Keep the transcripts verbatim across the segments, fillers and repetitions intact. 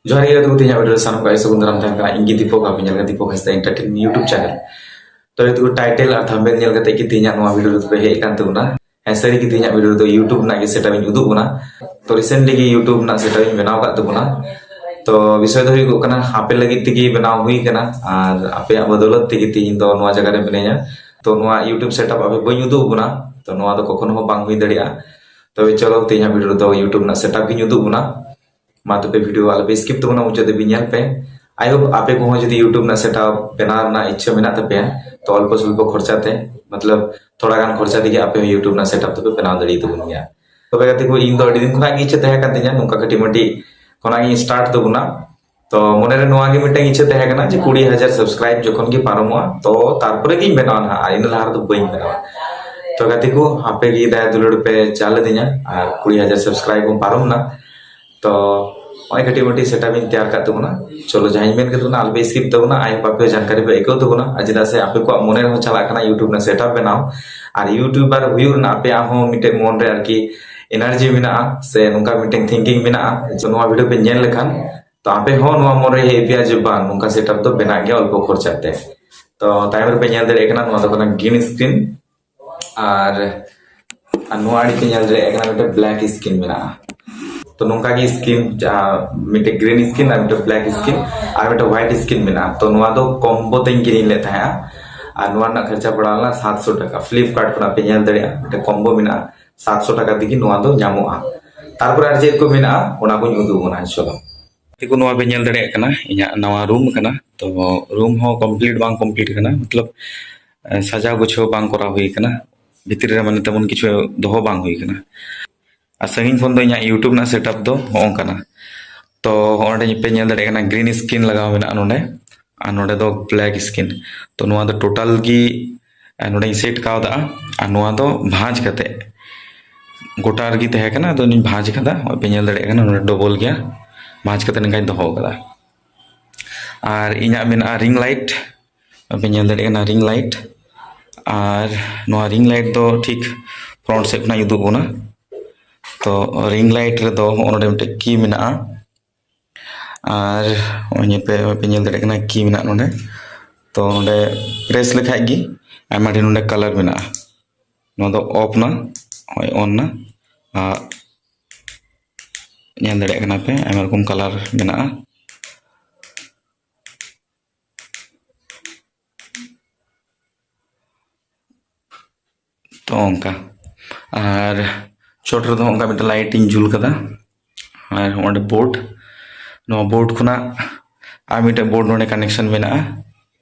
ᱡᱚᱦᱟᱨ ᱜᱮ ᱜᱟᱛᱮ ᱠᱚ, ᱛᱮᱦᱮᱧᱟᱜ ᱵᱷᱤᱰᱤᱭᱳ ᱨᱮ ᱥᱟᱱᱟᱢ ᱠᱚ ᱟᱭᱩᱥ ᱜᱩᱱᱫᱨᱟᱢ ᱛᱟᱦᱮᱱ ᱠᱟᱱᱟ᱾ ᱤᱧ ᱜᱮ ᱫᱤᱯᱚᱠ, ᱟᱯᱮ ᱧᱮᱞ ᱠᱟᱱᱟ ᱫᱤᱯᱚᱠ ᱦᱟᱸᱥᱫᱟ ᱮᱱᱴᱟᱨᱴᱮᱱ ᱭᱩᱴᱩᱵᱽ ᱪᱮᱱᱮᱞ᱾ ᱛᱚ ᱱᱤᱛᱚᱜ ᱴᱟᱭᱴᱮᱞ ᱟᱨ ᱛᱷᱟᱢᱵᱮᱞ ᱧᱮᱞ ᱠᱟᱛᱮ ᱜᱮ ᱛᱮᱦᱮᱧᱟᱜ ᱱᱚᱣᱟ ᱵᱷᱤᱰᱤᱭᱳ ᱨᱮᱫᱚ ᱯᱮ ᱦᱮᱡ ᱟᱠᱟᱱ ᱛᱟᱵᱚᱱᱟ᱾ ᱦᱮᱸ, ᱥᱟᱹᱨᱤ ᱜᱮ ᱛᱮᱦᱮᱧᱟᱜ ᱵᱷᱤᱰᱤᱭᱳ ᱨᱮᱫᱚ ᱭᱩᱴᱩᱵᱽ ᱨᱮᱱᱟᱜ ᱜᱮ ᱥᱮᱴᱟᱯ ᱤᱧ ᱩᱫᱩᱜ ᱵᱚᱱᱟ᱾ ᱛᱚ ᱨᱤᱥᱮᱱᱴᱞᱤ ᱜᱮ ᱭᱩᱴᱩᱵᱽ ᱨᱮᱱᱟᱜ ᱥᱮᱴᱟᱯ ᱤᱧ ᱵᱮᱱᱟᱣ ᱟᱠᱟᱫ ᱛᱟᱵᱚᱱᱟ᱾ ᱛᱚ ᱵᱤᱥᱚᱭ ᱫᱚ ᱦᱩᱭᱩᱜ ᱠᱟᱱᱟ, ᱟᱯᱮ ᱞᱟᱹᱜᱤᱫ ᱛᱮᱜᱮ ᱵᱮᱱᱟᱣ ᱦᱩᱭ ᱠᱟᱱᱟ ᱟᱨ ᱟᱯᱮᱭᱟᱜ ᱵᱚᱫᱚᱞᱚᱛ ᱛᱮᱜᱮ ᱛᱮᱦᱮᱧ ᱫᱚ ᱱᱚᱣᱟ ᱡᱟᱭᱜᱟ ᱨᱮ ᱢᱤᱱᱟᱹᱧᱟ᱾ ᱛᱚ ᱱᱚᱣᱟ ᱭᱩᱴᱩᱵᱽ ᱥᱮᱴᱟᱯ ᱟᱯᱮ ᱵᱟᱹᱧ ᱩᱫᱩᱜ ᱵᱚᱱᱟ, ᱛᱚ ᱱᱚᱣᱟ ᱫᱚ ᱠᱚᱠᱷᱚᱱᱳ ᱦᱚᱸ ᱵᱟᱝ ᱦᱩᱭ ᱫᱟᱲᱮᱭᱟᱜᱼᱟ᱾ ᱛᱚᱵᱮ ᱪᱚᱞᱚ, ᱛᱮᱦᱮᱧᱟᱜ ᱵᱷᱤᱰᱤᱭᱳ ᱨᱮᱫᱚ ᱭᱩᱴᱩᱵᱽ ᱨᱮᱱᱟᱜ ᱥᱮᱴᱟᱯ ᱜᱤᱧ ᱩᱫᱩᱜ ᱵᱚᱱᱟ᱾ ᱢᱟ ᱛᱚᱵᱮ ᱵᱷᱤᱰᱤᱭᱳ ᱟᱞᱚᱯᱮ ᱥᱠᱤᱯ ᱛᱟᱵᱚᱱᱟ, ᱢᱩᱪᱟᱹᱫ ᱫᱷᱟᱹᱵᱤᱡ ᱧᱮᱞ ᱯᱮ᱾ ᱟᱭ ᱦᱳᱯ ᱟᱯᱮ ᱠᱚᱦᱚᱸ ᱡᱩᱫᱤ ᱭᱩᱴᱩᱵᱽ ᱨᱮᱱᱟᱜ ᱥᱮᱴᱟᱯ ᱵᱮᱱᱟᱣ ᱨᱮᱱᱟᱜ ᱤᱪᱪᱷᱟᱹ ᱢᱮᱱᱟᱜ ᱛᱟᱯᱮᱭᱟ, ᱛᱚ ᱚᱞᱯᱚ ᱥᱚᱞᱯᱚ ᱠᱷᱚᱨᱪᱟ ᱛᱮ, ᱢᱚᱛᱞᱚᱵ ᱛᱷᱚᱲᱟ ᱜᱟᱱ ᱠᱷᱚᱨᱪᱟ ᱛᱮᱜᱮ ᱟᱯᱮ ᱦᱚᱸ ᱭᱩᱴᱩᱵᱽ ᱨᱮᱱᱟᱜ ᱥᱮᱴᱟᱯ ᱫᱚᱯᱮ ᱵᱮᱱᱟᱣ ᱫᱟᱲᱮᱭᱟᱛᱟᱵᱚᱱ ᱜᱮᱭᱟ᱾ ᱛᱚᱵᱮ ᱜᱟᱛᱮ ᱠᱚ, ᱤᱧ ᱫᱚ ᱟᱹᱰᱤ ᱫᱤᱱ ᱠᱷᱚᱱᱟᱜ ᱜᱮ ᱤᱪᱪᱷᱟᱹ ᱛᱟᱦᱮᱸ ᱠᱟᱱ ᱛᱤᱧᱟ, ᱱᱚᱝᱠᱟ ᱠᱟᱹᱴᱤᱡ ᱢᱟᱹᱴᱤᱡ ᱠᱷᱚᱱᱟᱜ ᱜᱤᱧ ᱥᱴᱟᱨᱴ ᱛᱟᱵᱚᱱᱟ᱾ ᱛᱚ ᱢᱚᱱᱮᱨᱮ ᱱᱚᱣᱟ ᱜᱮ ᱢᱤᱫᱴᱟᱝ ᱤᱪᱪᱷᱟᱹ ᱛᱟᱦᱮᱸ ᱠᱟᱱᱟ ᱡᱮ ᱠᱩᱲᱤ ᱦᱟᱡᱟᱨ ᱥᱟᱵᱥᱠᱨᱟᱭᱤᱵ ᱡᱚᱠᱷᱚᱱ ᱜᱮ ᱯᱟᱨᱚᱢᱚᱜᱼᱟ, ᱛᱚ ᱛᱟᱨᱯᱚᱨᱮ ᱜᱤᱧ ᱵᱮᱱᱟᱣᱟ ᱱᱟᱦᱟᱜ, ᱟᱨ ᱤᱱᱟᱹ ᱞᱟᱦᱟ ᱨᱮᱫᱚ ᱵᱟᱹᱧ ᱵᱮᱱᱟᱣᱟ᱾ ᱛᱚ ᱜᱟᱛᱮ ᱠᱚ, ᱟᱯᱮ ᱜᱮ ᱫᱟᱭᱟ ᱫᱩᱞᱟᱹᱲ ᱯᱮ ᱪᱟᱞ ᱟᱹᱫᱤᱧᱟ ᱟᱨ ᱠᱩᱲᱤ ᱦᱟᱡᱟᱨ ᱥᱟᱵᱥᱠᱨᱟᱭᱤᱵ ᱦᱚᱸ ᱯᱟᱨᱚᱢ ᱱᱟ᱾ ᱛᱚ ᱱᱚᱜᱼᱚᱭ ᱠᱟᱹᱴᱤᱡ ᱢᱟᱹᱴᱤᱡ ᱥᱮᱴᱟᱯ ᱤᱧ ᱛᱮᱭᱟᱨ ᱠᱟᱜ ᱛᱟᱵᱚᱱᱟ᱾ ᱪᱚᱞᱚ, ᱡᱟᱦᱟᱸᱧ ᱢᱮᱱ ᱠᱮᱫ ᱛᱟᱵᱚᱱᱟ, ᱟᱞᱚᱯᱮ ᱥᱠᱤᱯ ᱛᱟᱵᱚᱱᱟ᱾ ᱟᱭ ᱦᱳᱯ ᱟᱯᱮ ᱦᱚᱸ ᱡᱟᱱᱠᱟᱨᱤ ᱯᱮ ᱟᱹᱭᱠᱟᱹᱣ ᱛᱟᱵᱚᱱᱟ, ᱟᱨ ᱪᱮᱫᱟᱜ ᱥᱮ ᱟᱯᱮ ᱠᱚᱣᱟᱜ ᱢᱚᱱᱮ ᱨᱮᱦᱚᱸ ᱪᱟᱞᱟᱜ ᱠᱟᱱᱟ ᱭᱩᱴᱩᱵᱽ ᱨᱮᱱᱟᱜ ᱥᱮᱴᱟᱯ ᱵᱮᱱᱟᱣ, ᱟᱨ ᱭᱩᱴᱩᱵᱟᱨ ᱦᱩᱭᱩᱜ ᱨᱮᱱᱟᱜ ᱟᱯᱮᱭᱟᱜ ᱦᱚᱸ ᱢᱤᱫᱴᱮᱡ ᱢᱚᱱ ᱨᱮ ᱟᱨᱠᱤ ᱮᱱᱟᱨᱡᱤ ᱢᱮᱱᱟᱜᱼᱟ, ᱥᱮ ᱱᱚᱝᱠᱟ ᱢᱤᱫᱴᱮᱱ ᱛᱷᱤᱝᱠᱤᱝ ᱢᱮᱱᱟᱜᱼᱟ᱾ ᱛᱚ ᱱᱚᱣᱟ ᱵᱷᱤᱰᱤᱭᱳ ᱯᱮ ᱧᱮᱞ ᱞᱮᱠᱷᱟᱱ, ᱛᱚ ᱟᱯᱮ ᱦᱚᱸ ᱱᱚᱣᱟ ᱢᱚᱱᱮ ᱦᱮᱡ ᱟᱯᱮᱭᱟ ᱡᱮ ᱵᱟᱝ, ᱱᱚᱝᱠᱟ ᱥᱮᱴᱟᱯ ᱫᱚ ᱵᱮᱱᱟᱜ ᱜᱮᱭᱟ ᱚᱞᱯᱚ ᱠᱷᱚᱨᱪᱟ ᱛᱮ᱾ ᱛᱚ ᱛᱟᱭᱚᱢ ᱨᱮᱯᱮ ᱧᱮᱞ ᱫᱟᱲᱮᱭᱟᱜ ᱠᱟᱱᱟ, ᱱᱚᱣᱟ ᱫᱚ ᱠᱟᱱᱟ ᱜᱨᱤᱱ ᱥᱠᱨᱤᱱ᱾ ᱟᱨ, ᱟᱨ ᱱᱚᱣᱟ ᱟᱹᱰᱤ ᱯᱮ ᱧᱮᱞ ᱫᱟᱲᱮᱭᱟᱜ ᱠᱟᱱᱟ, ᱢᱤᱫᱴᱮᱱ ᱵᱞᱮᱠ ᱥᱠᱨᱤᱱ ᱢᱮᱱᱟᱜᱼᱟ᱾ ᱛᱚ ᱱᱚᱝᱠᱟ ᱜᱮ ᱥᱠᱨᱤᱱ, ᱡᱟᱦᱟᱸ ᱢᱤᱫᱴᱮᱱ ᱜᱨᱤᱱ ᱥᱠᱨᱤᱱ ᱟᱨ ᱢᱤᱫᱴᱮᱱ ᱵᱞᱮᱠ ᱥᱠᱨᱤᱱ ᱟᱨ ᱢᱤᱫᱴᱮᱱ ᱦᱳᱣᱟᱭᱤᱴ ᱥᱠᱨᱤᱱ ᱢᱮᱱᱟᱜᱼᱟ᱾ ᱛᱚ ᱱᱚᱣᱟ ᱫᱚ ᱠᱚᱢᱵᱳ ᱛᱮᱧ ᱠᱤᱨᱤᱧ ᱞᱮᱫ ᱛᱟᱦᱮᱸᱜᱼᱟ, ᱟᱨ ᱱᱚᱣᱟ ᱨᱮᱱᱟᱜ ᱠᱷᱚᱨᱪᱟ ᱯᱟᱲᱟᱣ ᱞᱮᱱᱟ ᱥᱟᱛᱥᱚ ᱴᱟᱠᱟ᱾ ᱯᱷᱞᱤᱯᱠᱟᱨᱴ ᱠᱷᱚᱱᱟᱜ ᱯᱮ ᱧᱮᱞ ᱫᱟᱲᱮᱭᱟᱜᱼᱟ, ᱢᱤᱫᱴᱮᱱ ᱠᱚᱢᱵᱳ ᱢᱮᱱᱟᱜᱼᱟ, ᱥᱟᱛᱥᱚ ᱴᱟᱠᱟ ᱛᱮᱜᱮ ᱱᱚᱣᱟ ᱫᱚ ᱧᱟᱢᱚᱜᱼᱟ᱾ ᱛᱟᱨᱯᱚᱨᱮ ᱟᱨ ᱪᱮᱫ ᱠᱚ ᱢᱮᱱᱟᱜᱼᱟ, ᱚᱱᱟ ᱠᱚᱧ ᱩᱫᱩᱜ ᱵᱚᱱᱟ᱾ ᱪᱚᱞᱚ᱾ ᱜᱟᱛᱮ ᱠᱚ, ᱱᱚᱣᱟ ᱯᱮ ᱧᱮᱞ ᱫᱟᱲᱮᱭᱟᱜ ᱠᱟᱱᱟ, ᱤᱧᱟᱹᱜ ᱱᱟᱣᱟ ᱨᱩᱢ ᱠᱟᱱᱟ᱾ ᱛᱚ ᱨᱩᱢ ᱦᱚᱸ ᱠᱚᱢᱯᱞᱤᱴ ᱵᱟᱝ ᱠᱚᱢᱯᱞᱤᱴ ᱠᱟᱱᱟ, ᱢᱚᱛᱞᱚᱵ, ᱮ, ᱥᱟᱡᱟᱣ ᱜᱩᱪᱷᱟᱹᱣ ᱵᱟᱝ ᱠᱚᱨᱟᱣ ᱦᱩᱭ ᱠᱟᱱᱟ᱾ ᱵᱷᱤᱛᱨᱤ ᱨᱮ ᱢᱟᱱᱮ ᱛᱮᱢᱚᱱ ᱠᱤᱪᱷᱩ ᱫᱚᱦᱚ ᱵᱟᱝ ᱦᱩᱭ ᱠᱟᱱᱟ᱾ ᱟᱨ ᱥᱟᱺᱜᱤᱧ ᱠᱷᱚᱱ ᱫᱚ ᱤᱧᱟᱹᱜ ᱭᱩᱴᱩᱵᱽ ᱨᱮᱱᱟᱜ ᱥᱮᱴᱟᱯ ᱫᱚ ᱦᱚᱸᱜᱼᱚ ᱱᱚᱝᱠᱟᱱᱟ᱾ ᱛᱚ ᱦᱚᱸᱜᱼᱚ ᱱᱚᱸᱰᱮ ᱯᱮ ᱧᱮᱞ ᱫᱟᱲᱮᱭᱟᱜ ᱠᱟᱱᱟ, ᱜᱨᱤᱱ ᱥᱠᱨᱤᱱ ᱞᱟᱜᱟᱣ ᱢᱮᱱᱟᱜᱼᱟ ᱱᱚᱸᱰᱮ, ᱟᱨ ᱱᱚᱸᱰᱮ ᱫᱚ ᱵᱞᱮᱠ ᱥᱠᱨᱤᱱ᱾ ᱛᱚ ᱱᱚᱣᱟ ᱫᱚ ᱴᱳᱴᱟᱞ ᱜᱮ, ᱮ, ᱱᱚᱸᱰᱮᱧ ᱥᱮᱴ ᱠᱟᱣᱫᱟ᱾ ᱟᱨ ᱱᱚᱣᱟ ᱫᱚ ᱵᱷᱟᱸᱡᱽ ᱠᱟᱛᱮ, ᱜᱚᱴᱟ ᱨᱮᱜᱮ ᱛᱟᱦᱮᱸ ᱠᱟᱱᱟ, ᱟᱫᱚ ᱤᱧ ᱵᱷᱟᱸᱡᱽ ᱠᱟᱫᱟ᱾ ᱱᱚᱜᱼᱚᱭ ᱯᱮ ᱧᱮᱞ ᱫᱟᱲᱮᱭᱟᱜ ᱠᱟᱱᱟ, ᱱᱚᱸᱰᱮ ᱰᱚᱵᱚᱞ ᱜᱮᱭᱟ, ᱵᱷᱟᱸᱡᱽ ᱠᱟᱛᱮ ᱱᱚᱝᱠᱟᱧ ᱫᱚᱦᱚ ᱠᱟᱫᱟ᱾ ᱟᱨ ᱤᱧᱟᱹᱜ ᱢᱮᱱᱟᱜᱼᱟ ᱨᱤᱝ ᱞᱟᱭᱤᱴ, ᱯᱮ ᱧᱮᱞ ᱫᱟᱲᱮᱭᱟᱜ ᱠᱟᱱᱟ ᱨᱤᱝ ᱞᱟᱭᱤᱴ᱾ ᱟᱨ ᱱᱚᱣᱟ ᱨᱤᱝ ᱞᱟᱭᱤᱴ ᱫᱚ ᱴᱷᱤᱠ ᱯᱷᱨᱚᱱᱴ ᱥᱮᱫ ᱠᱷᱚᱱᱟᱜ ᱤᱧ ᱩᱫᱩᱜ ᱵᱚᱱᱟ᱾ ᱛᱚ ᱨᱤᱝ ᱞᱟᱭᱤᱴ ᱨᱮᱫᱚ ᱦᱚᱸᱜᱼᱚ ᱱᱚᱰᱮ ᱢᱤᱫᱴᱮᱡ ᱠᱤ ᱢᱮᱱᱟᱜᱼᱟ, ᱟᱨ ᱱᱚᱜᱼᱚᱭ ᱯᱮ ᱯᱮ ᱧᱮᱞ ᱫᱟᱲᱮᱭᱟᱜ ᱠᱟᱱᱟ, ᱠᱤ ᱢᱮᱱᱟᱜᱼᱟ ᱱᱚᱰᱮ᱾ ᱛᱚ ᱱᱚᱰᱮ ᱯᱨᱮᱥ ᱞᱮᱠᱷᱟᱡ ᱜᱮ ᱟᱭᱢᱟ ᱰᱷᱮᱨ ᱱᱚᱰᱮ ᱠᱟᱞᱟᱨ ᱢᱮᱱᱟᱜᱼᱟ᱾ ᱱᱚᱣᱟ ᱫᱚ ᱚᱯᱷ ᱱᱟ, ᱱᱚᱜᱼᱚᱭ ᱚᱱ ᱱᱟ᱾ ᱟᱨ ᱧᱮᱞ ᱫᱟᱲᱮᱭᱟᱜ ᱠᱟᱱᱟ ᱯᱮ, ᱟᱭᱢᱟ ᱨᱚᱠᱚᱢ ᱠᱟᱞᱟᱨ ᱢᱮᱱᱟᱜᱼᱟ᱾ ᱛᱚ ᱚᱱᱠᱟ᱾ ᱟᱨ ᱪᱚᱴ ᱨᱮᱫᱚ ᱚᱱᱠᱟ ᱢᱤᱫᱴᱮᱱ ᱞᱟᱭᱤᱴ ᱤᱧ ᱡᱩᱞ ᱠᱟᱫᱟ᱾ ᱟᱨ ᱚᱸᱰᱮ ᱵᱳᱨᱰ, ᱱᱚᱣᱟ ᱵᱳᱨᱰ ᱠᱷᱚᱱᱟᱜ ᱟᱨ ᱢᱤᱫᱴᱮᱱ ᱵᱳᱨᱰ ᱱᱚᱰᱮ ᱠᱟᱱᱮᱠᱥᱚᱱ ᱢᱮᱱᱟᱜᱼᱟ᱾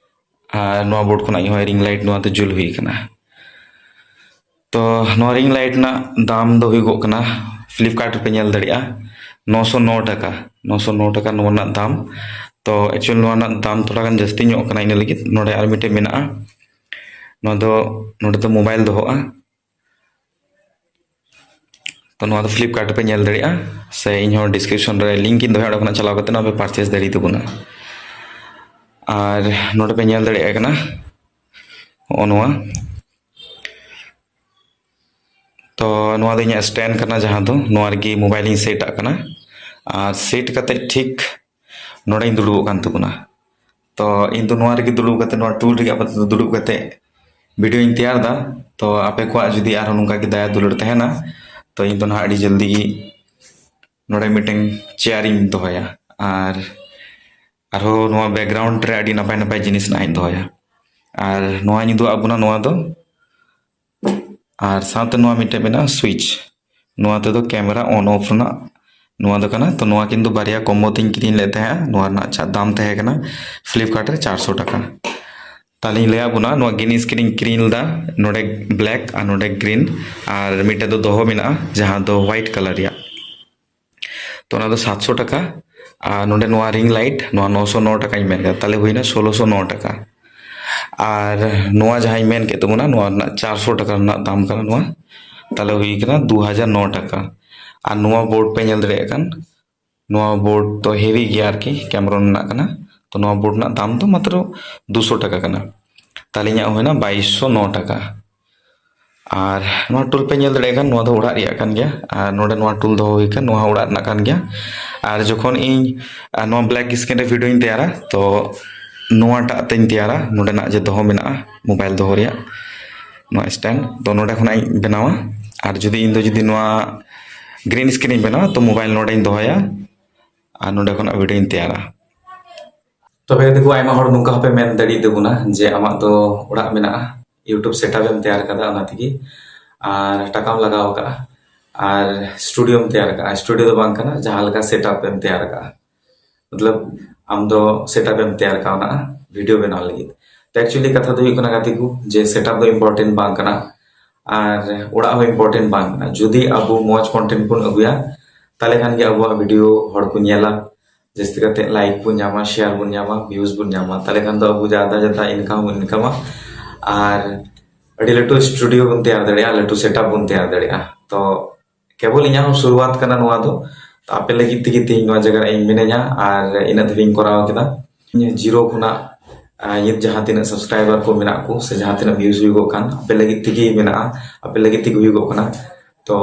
ᱟᱨ ᱱᱚᱣᱟ ᱵᱳᱨᱰ ᱠᱷᱚᱱᱟᱜ ᱤᱧ ᱦᱚᱸ ᱨᱤᱝ ᱞᱟᱭᱤᱴ ᱱᱚᱣᱟ ᱫᱚ ᱡᱩᱞ ᱦᱩᱭ ᱠᱟᱱᱟ᱾ ᱛᱚ ᱱᱚᱣᱟ ᱨᱤᱝ ᱞᱟᱭᱤᱴ ᱨᱮᱱᱟᱜ ᱫᱟᱢ ᱫᱚ ᱦᱩᱭᱩᱜᱚᱜ ᱠᱟᱱᱟ, ᱯᱷᱞᱤᱯᱠᱟᱨᱴ ᱨᱮᱯᱮ ᱧᱮᱞ ᱫᱟᱲᱮᱭᱟᱜᱼᱟ, ᱱᱚᱥᱚ ᱱᱚ ᱴᱟᱠᱟ᱾ ᱱᱚᱥᱚ ᱱᱚ ᱴᱟᱠᱟ ᱱᱚᱣᱟ ᱨᱮᱱᱟᱜ ᱫᱟᱢ᱾ ᱛᱚ ᱮᱠᱪᱩᱭᱮᱞ ᱱᱚᱣᱟ ᱨᱮᱱᱟᱜ ᱫᱟᱢ ᱛᱷᱚᱲᱟ ᱜᱟᱱ ᱡᱟᱹᱥᱛᱤ ᱧᱚᱜ ᱠᱟᱱᱟ, ᱤᱱᱟᱹ ᱞᱟᱹᱜᱤᱫ ᱱᱚᱰᱮ ᱟᱨ ᱢᱤᱫᱴᱮᱡ ᱢᱮᱱᱟᱜᱼᱟ᱾ ᱱᱚᱣᱟ ᱫᱚ, ᱱᱚᱰᱮ ᱫᱚ ᱢᱳᱵᱟᱭᱤᱞ ᱫᱚᱦᱚᱜᱼᱟ᱾ ᱛᱚ ᱱᱚᱣᱟ ᱫᱚ ᱯᱷᱞᱤᱯᱠᱟᱨᱴ ᱨᱮᱯᱮ ᱧᱮᱞ ᱫᱟᱲᱮᱭᱟᱜᱼᱟ, ᱥᱮ ᱤᱧ ᱦᱚᱸ ᱰᱤᱥᱠᱨᱤᱯᱥᱚᱱ ᱨᱮ ᱞᱤᱝᱠ ᱤᱧ ᱫᱚᱦᱚᱭᱟ, ᱚᱸᱰᱮ ᱠᱷᱚᱱᱟᱜ ᱪᱟᱞᱟᱣ ᱠᱟᱛᱮ ᱱᱚᱣᱟ ᱯᱮ ᱯᱟᱨᱪᱮᱥ ᱫᱟᱲᱮ ᱛᱟᱵᱚᱱᱟ᱾ ᱟᱨ ᱱᱚᱰᱮ ᱯᱮ ᱧᱮᱞ ᱫᱟᱲᱮᱭᱟᱜ ᱠᱟᱱᱟ ᱦᱚᱸᱜᱼᱚ ᱱᱚᱣᱟ᱾ ᱛᱚ ᱱᱚᱣᱟ ᱫᱚ ᱤᱧᱟᱹᱜ ᱥᱴᱮᱱᱰ ᱠᱟᱱᱟ, ᱡᱟᱦᱟᱸ ᱫᱚ ᱱᱚᱣᱟ ᱨᱮᱜᱮ ᱢᱳᱵᱟᱭᱤᱞ ᱤᱧ ᱥᱮᱴ ᱟᱜ ᱠᱟᱱᱟ᱾ ᱟᱨ ᱥᱮᱴ ᱠᱟᱛᱮ ᱴᱷᱤᱠ ᱱᱚᱰᱮᱧ ᱫᱩᱲᱩᱵᱚᱜ ᱠᱟᱱ ᱛᱟᱵᱚᱱᱟ᱾ ᱛᱚ ᱤᱧ ᱫᱚ ᱱᱚᱣᱟ ᱨᱮᱜᱮ ᱫᱩᱲᱩᱵ ᱠᱟᱛᱮ, ᱱᱚᱣᱟ ᱴᱩᱞ ᱨᱮᱜᱮ ᱟᱯᱟᱛᱚᱛᱚ ᱫᱩᱲᱩᱵ ᱠᱟᱛᱮ ᱵᱷᱤᱰᱤᱭᱳᱧ ᱛᱮᱭᱟᱨ ᱮᱫᱟ᱾ ᱛᱚ ᱟᱯᱮ ᱠᱚᱣᱟᱜ ᱡᱩᱫᱤ ᱟᱨᱦᱚᱸ ᱱᱚᱝᱠᱟ ᱜᱮ ᱫᱟᱭᱟ ᱫᱩᱞᱟᱹᱲ ᱛᱟᱦᱮᱱᱟ, ᱛᱚ ᱤᱧ ᱫᱚ ᱱᱟᱦᱟᱜ ᱟᱹᱰᱤ ᱡᱚᱞᱫᱤ ᱜᱮ ᱱᱚᱰᱮ ᱢᱤᱫᱴᱮᱱ ᱪᱮᱭᱟᱨᱤᱧ ᱫᱚᱦᱚᱭᱟ᱾ ᱟᱨ ᱟᱨᱦᱚᱸ ᱱᱚᱣᱟ ᱵᱮᱠᱜᱨᱟᱣᱩᱱᱰ ᱨᱮ ᱟᱹᱰᱤ ᱱᱟᱯᱟᱭ ᱱᱟᱯᱟᱭ ᱡᱤᱱᱤᱥ ᱱᱟᱦᱟᱜ ᱤᱧ ᱫᱚᱦᱚᱭᱟ᱾ ᱟᱨ ᱱᱚᱣᱟᱧ ᱩᱫᱩᱜ ᱟᱜ ᱵᱚᱱᱟ, ᱱᱚᱣᱟ ᱫᱚ, ᱟᱨ ᱥᱟᱶᱛᱮ ᱱᱚᱣᱟ ᱢᱤᱫᱴᱮᱱ ᱢᱮᱱᱟᱜᱼᱟ ᱥᱩᱭᱤᱪ, ᱱᱚᱣᱟ ᱛᱮᱫᱚ ᱠᱮᱢᱮᱨᱟ ᱚᱱ ᱚᱯᱷ ᱨᱮᱱᱟᱜ ᱱᱚᱣᱟ ᱫᱚ ᱠᱟᱱᱟ᱾ ᱛᱚ ᱱᱚᱣᱟ ᱠᱤᱱ ᱫᱚ ᱵᱟᱨᱭᱟ ᱠᱚᱢᱵᱳ ᱛᱤᱧ ᱠᱤᱨᱤᱧ ᱞᱮᱫ ᱛᱟᱦᱮᱸᱜᱼᱟ᱾ ᱱᱚᱣᱟ ᱨᱮᱱᱟᱜ ᱪᱟ-, ᱫᱟᱢ ᱛᱟᱦᱮᱸ ᱠᱟᱱᱟ ᱯᱷᱞᱤᱯᱠᱟᱨᱴ ᱨᱮ ᱪᱟᱨᱥᱚ ᱴᱟᱠᱟ᱾ ᱛᱟᱦᱞᱮᱧ ᱞᱟᱹᱭᱟᱫ ᱵᱚᱱᱟ, ᱱᱚᱣᱟ ᱜᱨᱤᱱ ᱥᱠᱨᱤᱱ ᱠᱤᱨᱤᱧ ᱞᱮᱫᱟ, ᱱᱚᱰᱮ ᱵᱞᱮᱠ ᱟᱨ ᱱᱚᱰᱮ ᱜᱨᱤᱱ, ᱟᱨ ᱢᱤᱫᱴᱮᱡ ᱫᱚ ᱫᱚᱦᱚ ᱢᱮᱱᱟᱜᱼᱟ ᱡᱟᱦᱟᱸ ᱫᱚ ᱦᱳᱣᱟᱭᱤᱴ ᱠᱟᱞᱟᱨ ᱨᱮᱭᱟᱜ᱾ ᱛᱚ ᱚᱱᱟ ᱫᱚ ᱥᱟᱛᱥᱚ ᱴᱟᱠᱟ᱾ ᱟᱨ ᱱᱚᱰᱮ ᱱᱚᱣᱟ ᱨᱤᱝ ᱞᱟᱭᱤᱴ, ᱱᱚᱣᱟ ᱱᱚᱥᱚ ᱱᱚ ᱴᱟᱠᱟᱧ ᱢᱮᱱ ᱠᱮᱫᱟ, ᱛᱟᱦᱞᱮ ᱦᱩᱭᱱᱟ ᱥᱳᱞᱳᱥᱚ ᱱᱚ ᱴᱟᱠᱟ᱾ ᱟᱨ ᱱᱚᱣᱟ ᱡᱟᱦᱟᱸᱧ ᱢᱮᱱ ᱠᱮᱫ ᱛᱟᱵᱚᱱᱟ, ᱱᱚᱣᱟ ᱨᱮᱱᱟᱜ ᱪᱟᱨᱥᱚ ᱴᱟᱠᱟ ᱨᱮᱱᱟᱜ ᱫᱟᱢ ᱠᱟᱱᱟ ᱱᱚᱣᱟ, ᱛᱟᱦᱞᱮ ᱦᱩᱭ ᱠᱟᱱᱟ ᱫᱩ ᱦᱟᱡᱟᱨ ᱱᱚ ᱴᱟᱠᱟ᱾ ᱟᱨ ᱱᱚᱣᱟ ᱵᱳᱨᱰ ᱯᱮ ᱧᱮᱞ ᱫᱟᱲᱮᱭᱟᱜ ᱠᱟᱱ, ᱱᱚᱣᱟ ᱵᱳᱨᱰ ᱫᱚ ᱦᱮᱵᱤ ᱜᱮᱭᱟ ᱟᱨᱠᱤ, ᱠᱮᱢᱨᱚᱱ ᱨᱮᱱᱟᱜ ᱠᱟᱱᱟ᱾ ᱛᱚ ᱱᱚᱣᱟ ᱵᱳᱨᱰ ᱨᱮᱱᱟᱜ ᱫᱟᱢ ᱫᱚ ᱢᱟᱛᱨᱚ ᱫᱩᱥᱚ ᱴᱟᱠᱟ ᱠᱟᱱᱟ᱾ ᱛᱟᱦᱞᱮ ᱤᱧᱟᱹᱜ ᱦᱩᱭᱱᱟ ᱵᱟᱭᱤᱥᱥᱚ ᱱᱚ ᱴᱟᱠᱟ᱾ ᱟᱨ ᱱᱚᱣᱟ ᱴᱩᱞ ᱯᱮ ᱧᱮᱞ ᱫᱟᱲᱮᱭᱟᱜ ᱠᱟᱱ, ᱱᱚᱣᱟ ᱫᱚ ᱚᱲᱟᱜ ᱨᱮᱭᱟᱜ ᱠᱟᱱ ᱜᱮᱭᱟ᱾ ᱟᱨ ᱱᱚᱰᱮ ᱱᱚᱣᱟ ᱴᱩᱞ ᱫᱚᱦᱚ ᱦᱩᱭ ᱠᱟᱱ, ᱱᱚᱣᱟ ᱦᱚᱸ ᱚᱲᱟᱜ ᱨᱮᱱᱟᱜ ᱠᱟᱱ ᱜᱮᱭᱟ᱾ ᱟᱨ ᱡᱚᱠᱷᱚᱱ ᱤᱧ ᱟᱨ ᱱᱚᱣᱟ ᱵᱞᱮᱠ ᱥᱠᱨᱤᱱ ᱨᱮ ᱵᱷᱤᱰᱤᱭᱳᱧ ᱛᱮᱭᱟᱨᱟ, ᱛᱚ ᱱᱚᱣᱟᱴᱟᱜ ᱛᱮᱧ ᱛᱮᱭᱟᱨᱟ, ᱱᱚᱰᱮᱱᱟᱜ ᱡᱮ ᱫᱚᱦᱚ ᱢᱮᱱᱟᱜᱼᱟ ᱢᱳᱵᱟᱭᱤᱞ ᱫᱚᱦᱚ ᱨᱮᱭᱟᱜ, ᱱᱚᱣᱟ ᱥᱴᱮᱱᱰ, ᱛᱚ ᱱᱚᱰᱮ ᱠᱷᱚᱱᱟᱜ ᱤᱧ ᱵᱮᱱᱟᱣᱟ᱾ ᱟᱨ ᱡᱩᱫᱤ ᱤᱧ ᱫᱚ ᱡᱩᱫᱤ ᱱᱚᱣᱟ ᱜᱨᱤᱱ ᱥᱠᱨᱤᱱ ᱤᱧ ᱵᱮᱱᱟᱣᱟ, ᱛᱚ ᱢᱳᱵᱟᱭᱤᱞ ᱱᱚᱰᱮᱧ ᱫᱚᱦᱚᱭᱟ ᱟᱨ ᱱᱚᱰᱮ ᱠᱷᱚᱱᱟᱜ ᱵᱷᱤᱰᱤᱭᱳᱧ ᱛᱮᱭᱟᱨᱟ᱾ ᱛᱚᱵᱮ ᱫᱤᱠᱩ, ᱟᱭᱢᱟ ᱦᱚᱲ ᱱᱚᱝᱠᱟ ᱦᱚᱸᱯᱮ ᱢᱮᱱ ᱫᱟᱲᱮᱭᱟᱜ ᱛᱟᱵᱚᱱᱟ ᱡᱮ ᱟᱢᱟᱜ ᱫᱚ ᱚᱲᱟᱜ ᱢᱮᱱᱟᱜᱼᱟ, YouTube setup ᱮᱢ ᱛᱮᱭᱟᱨ ᱠᱟᱫᱟ, ᱚᱱᱟ ᱛᱮᱜᱮ ᱟᱨ ᱴᱟᱠᱟᱢ ᱞᱟᱜᱟᱣ ᱠᱟᱜᱼᱟ ᱟᱨ ᱥᱴᱩᱰᱤᱭᱳᱢ ᱛᱮᱭᱟᱨ ᱠᱟᱜᱼᱟ᱾ ᱥᱴᱩᱰᱤᱭᱳ ᱫᱚ ᱵᱟᱝ ᱠᱟᱱᱟ, ᱡᱟᱦᱟᱸ ᱞᱮᱠᱟ ᱥᱮᱴᱟᱯ ᱮᱢ ᱛᱮᱭᱟᱨ ᱠᱟᱜᱼᱟ, ᱢᱚᱛᱞᱚᱵ ᱟᱢ ᱫᱚ ᱥᱮᱴᱟᱯ ᱮᱢ ᱛᱮᱭᱟᱨ ᱠᱟᱣᱱᱟ ᱵᱷᱤᱰᱤᱭᱳ ᱵᱮᱱᱟᱣ ᱞᱟᱹᱜᱤᱫ᱾ ᱛᱚ actually ᱠᱟᱛᱷᱟ ᱫᱚ ᱦᱩᱭᱩᱜ ᱠᱟᱱᱟ ᱜᱟᱛᱮ ᱠᱚ, ᱡᱮ ᱥᱮᱴᱟᱯ ᱫᱚ ᱤᱢᱯᱚᱨᱴᱮᱱᱴ ᱵᱟᱝ ᱠᱟᱱᱟ ᱟᱨ ᱚᱲᱟᱜ ᱦᱚᱸ ᱤᱢᱯᱚᱨᱴᱮᱱᱴ ᱵᱟᱝ ᱠᱟᱱᱟ᱾ ᱡᱩᱫᱤ ᱟᱵᱚ ᱢᱚᱡᱽ ᱠᱚᱱᱴᱮᱱᱴ ᱵᱚᱱ ᱟᱹᱜᱩᱭᱟ, ᱛᱟᱦᱞᱮ ᱠᱷᱟᱱ ᱜᱮ ᱟᱵᱚᱣᱟᱜ ᱵᱷᱤᱰᱤᱭᱳ ᱦᱚᱲ ᱠᱚ ᱧᱮᱞᱟ, ᱡᱟᱹᱥᱛᱤ ᱠᱟᱛᱮ ᱞᱟᱭᱤᱠ ᱵᱚᱱ ᱧᱟᱢᱟ, ᱥᱮᱭᱟᱨ ᱵᱚᱱ ᱧᱟᱢᱟ, ᱵᱷᱤᱭᱩᱡᱽ ᱵᱚᱱ ᱧᱟᱢᱟ, ᱛᱟᱦᱞᱮ ᱠᱷᱟᱱ ᱫᱚ ᱟᱵᱚ ᱡᱟᱫᱟ ᱡᱟᱫᱟ ᱤᱱᱠᱟᱢ ᱵᱚᱱ ᱤᱱᱠᱟᱢᱟ ᱟᱨ ᱟᱹᱰᱤ ᱞᱟᱹᱴᱩ ᱥᱴᱩᱰᱤᱭᱳ ᱵᱚᱱ ᱛᱮᱭᱟᱨ ᱫᱟᱲᱮᱭᱟᱜᱼᱟ, ᱞᱟᱹᱴᱩ ᱥᱮᱴᱟᱯ ᱵᱚᱱ ᱛᱮᱭᱟᱨ ᱫᱟᱲᱮᱭᱟᱜᱼᱟ᱾ ᱛᱚ ᱠᱮᱵᱚᱞ ᱤᱧᱟᱹᱜ ᱦᱚᱸ ᱥᱩᱨᱩᱣᱟᱛ ᱠᱟᱱᱟ ᱱᱚᱣᱟ ᱫᱚ᱾ ᱛᱚ ᱟᱯᱮ ᱞᱟᱹᱜᱤᱫ ᱛᱮᱜᱮ ᱛᱮᱦᱮᱧ ᱱᱚᱣᱟ ᱡᱟᱭᱜᱟ ᱨᱮ ᱤᱧ ᱢᱤᱱᱟᱹᱧᱟ ᱟᱨ ᱤᱱᱟᱹᱜ ᱫᱷᱟᱹᱵᱤᱡ ᱤᱧ ᱠᱚᱨᱟᱣ ᱠᱮᱫᱟ᱾ ᱤᱧ ᱡᱤᱨᱳ ᱠᱷᱚᱱᱟᱜ, ᱟᱨ ᱱᱤᱛ ᱡᱟᱦᱟᱸ ᱛᱤᱱᱟᱹᱜ ᱥᱟᱵᱥᱠᱨᱟᱭᱵᱟᱨ ᱠᱚ ᱢᱮᱱᱟᱜ ᱠᱚ ᱥᱮ ᱡᱟᱦᱟᱸ ᱛᱤᱱᱟᱹᱜ ᱵᱷᱤᱭᱩᱡᱽ ᱦᱩᱭᱩᱜᱚᱜ ᱠᱟᱱ, ᱟᱯᱮ ᱞᱟᱹᱜᱤᱫ ᱛᱮᱜᱮ ᱢᱮᱱᱟᱜᱼᱟ, ᱟᱯᱮ ᱞᱟᱹᱜᱤᱫ ᱛᱮᱜᱮ ᱦᱩᱭᱩᱜᱚᱜ ᱠᱟᱱᱟ᱾ ᱛᱚ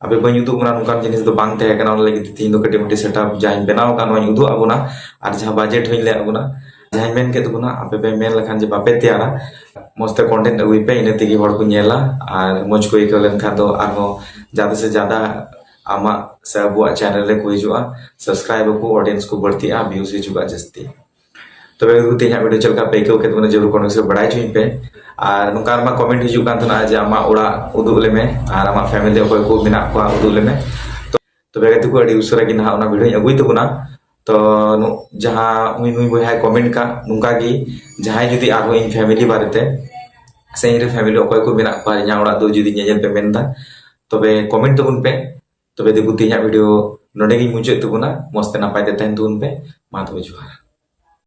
ᱟᱯᱮ ᱵᱟᱹᱧ ᱩᱫᱩᱜ ᱵᱚᱱᱟ ᱱᱚᱝᱠᱟᱱ ᱡᱤᱱᱤᱥ ᱫᱚ ᱵᱟᱝ ᱛᱟᱦᱮᱸ ᱠᱟᱱᱟ, ᱚᱱᱟ ᱞᱟᱹᱜᱤᱫ ᱛᱮ ᱛᱮᱦᱮᱧ ᱫᱚ ᱠᱟᱹᱴᱤᱡ ᱢᱟᱹᱴᱤᱡ ᱥᱮᱴᱟᱯ ᱡᱟᱦᱟᱸᱧ ᱵᱮᱱᱟᱣ ᱟᱠᱟᱫ ᱱᱚᱣᱟᱧ ᱩᱫᱩᱜ ᱟᱵᱚᱱᱟ᱾ ᱟᱨ ᱡᱟᱦᱟᱸ ᱵᱟᱡᱮᱴ ᱦᱚᱸᱧ ᱞᱟᱹᱭ ᱟᱵᱚᱱᱟ, ᱡᱟᱦᱟᱸᱧ ᱢᱮᱱ ᱠᱮᱫ ᱛᱟᱵᱚᱱᱟ, ᱟᱯᱮ ᱯᱮ ᱢᱮᱱ ᱞᱮᱠᱷᱟᱱ ᱡᱮ ᱵᱟᱯᱮ ᱛᱮᱭᱟᱨᱟ, ᱢᱚᱡᱽ ᱛᱮ ᱠᱚᱱᱴᱮᱱᱴ ᱟᱹᱜᱩᱭ ᱯᱮ, ᱤᱱᱟᱹ ᱛᱮᱜᱮ ᱦᱚᱲ ᱠᱚ ᱧᱮᱞᱟ᱾ ᱟᱨ ᱢᱚᱡᱽ ᱠᱚ ᱟᱹᱭᱠᱟᱹᱣ ᱞᱮᱱᱠᱷᱟᱱ ᱫᱚ ᱟᱨᱦᱚᱸ ᱡᱟᱫᱟ ᱥᱮ ᱡᱟᱫᱟ ᱟᱢᱟᱜ ᱥᱮ ᱟᱵᱚᱣᱟᱜ ᱪᱮᱱᱮᱞ ᱨᱮᱠᱚ ᱦᱤᱡᱩᱜᱼᱟ, ᱥᱟᱵᱥᱠᱨᱟᱭᱤᱵ ᱟᱠᱚ, ᱚᱰᱤᱭᱮᱱᱥ ᱠᱚ ᱵᱟᱹᱲᱛᱤᱜᱼᱟ, ᱵᱷᱤᱭᱩᱡᱽ ᱦᱤᱡᱩᱜᱼᱟ ᱡᱟᱹᱥᱛᱤ᱾ ᱛᱚᱵᱮ ᱜᱟᱛᱮ ᱠᱚ, ᱛᱮᱦᱮᱧᱟᱜ ᱵᱷᱤᱰᱤᱭᱳ ᱪᱮᱫ ᱞᱮᱠᱟ ᱯᱮ ᱟᱹᱭᱠᱟᱹᱣ ᱠᱮᱫ ᱛᱟᱵᱚᱱᱟ, ᱡᱟᱹᱨᱩᱲ ᱠᱚᱢᱮᱱᱴ ᱵᱚᱠᱥ ᱨᱮ ᱵᱟᱲᱟᱭ ᱦᱚᱪᱚᱧ ᱯᱮ᱾ ᱟᱨ ᱱᱚᱝᱠᱟ ᱟᱭᱢᱟ ᱠᱚᱢᱮᱱᱴ ᱦᱤᱡᱩᱜ ᱠᱟᱱ ᱛᱟᱦᱮᱱᱟ ᱡᱮ ᱟᱢᱟᱜ ᱚᱲᱟᱜ ᱩᱫᱩᱜ ᱞᱮᱢᱮ ᱟᱨ ᱟᱢᱟᱜ ᱯᱷᱮᱢᱤᱞᱤ ᱚᱠᱚᱭ ᱠᱚ ᱢᱮᱱᱟᱜ ᱠᱚᱣᱟ ᱩᱫᱩᱜ ᱞᱮᱢᱮ᱾ ᱛᱚ ᱛᱚᱵᱮ ᱜᱟᱛᱮ ᱠᱚ, ᱟᱹᱰᱤ ᱩᱥᱟᱹᱨᱟ ᱜᱮ ᱱᱟᱦᱟᱜ ᱚᱱᱟ ᱵᱷᱤᱰᱤᱭᱳᱧ ᱟᱹᱜᱩᱭ ᱛᱟᱵᱚᱱᱟ᱾ ᱛᱚ ᱱᱩ-, ᱡᱟᱦᱟᱸ ᱩᱱᱤ ᱱᱩᱭ ᱵᱚᱭᱦᱟᱭ ᱠᱚᱢᱮᱱᱴ ᱠᱟᱜ, ᱱᱚᱝᱠᱟ ᱜᱮ ᱡᱟᱦᱟᱸᱭ ᱡᱩᱫᱤ ᱟᱨᱦᱚᱸ ᱤᱧ ᱯᱷᱮᱢᱤᱞᱤ ᱵᱟᱨᱮᱛᱮ ᱥᱮ ᱤᱧ ᱨᱮᱱ ᱯᱷᱮᱢᱤᱞᱤ ᱚᱠᱚᱭ ᱠᱚ ᱢᱮᱱᱟᱜ ᱠᱚᱣᱟ ᱤᱧᱟᱹᱜ ᱚᱲᱟᱜ ᱫᱚ ᱡᱩᱫᱤ ᱧᱮᱧᱮᱞ ᱯᱮ ᱢᱮᱱᱫᱟ, ᱛᱚᱵᱮ ᱠᱚᱢᱮᱱᱴ ᱛᱟᱵᱚᱱ ᱯᱮ᱾ ᱛᱚᱵᱮ ᱫᱤᱠᱩ, ᱛᱮᱦᱮᱧᱟᱜ ᱵᱷᱤᱰᱤᱭᱳ ᱱᱚᱰᱮ ᱜᱤᱧ ᱢᱩᱪᱟᱹᱫ ᱛᱟᱵᱚᱱᱟ᱾ ᱢᱚᱡᱽ ᱛᱮ ᱱᱟᱯᱟᱭ ᱛᱮ ᱛᱟᱦᱮᱱ ᱛᱟᱵᱚᱱ ᱯᱮ᱾ ᱢᱟ ᱛᱚᱵᱮ ᱡᱚᱦᱟᱨ᱾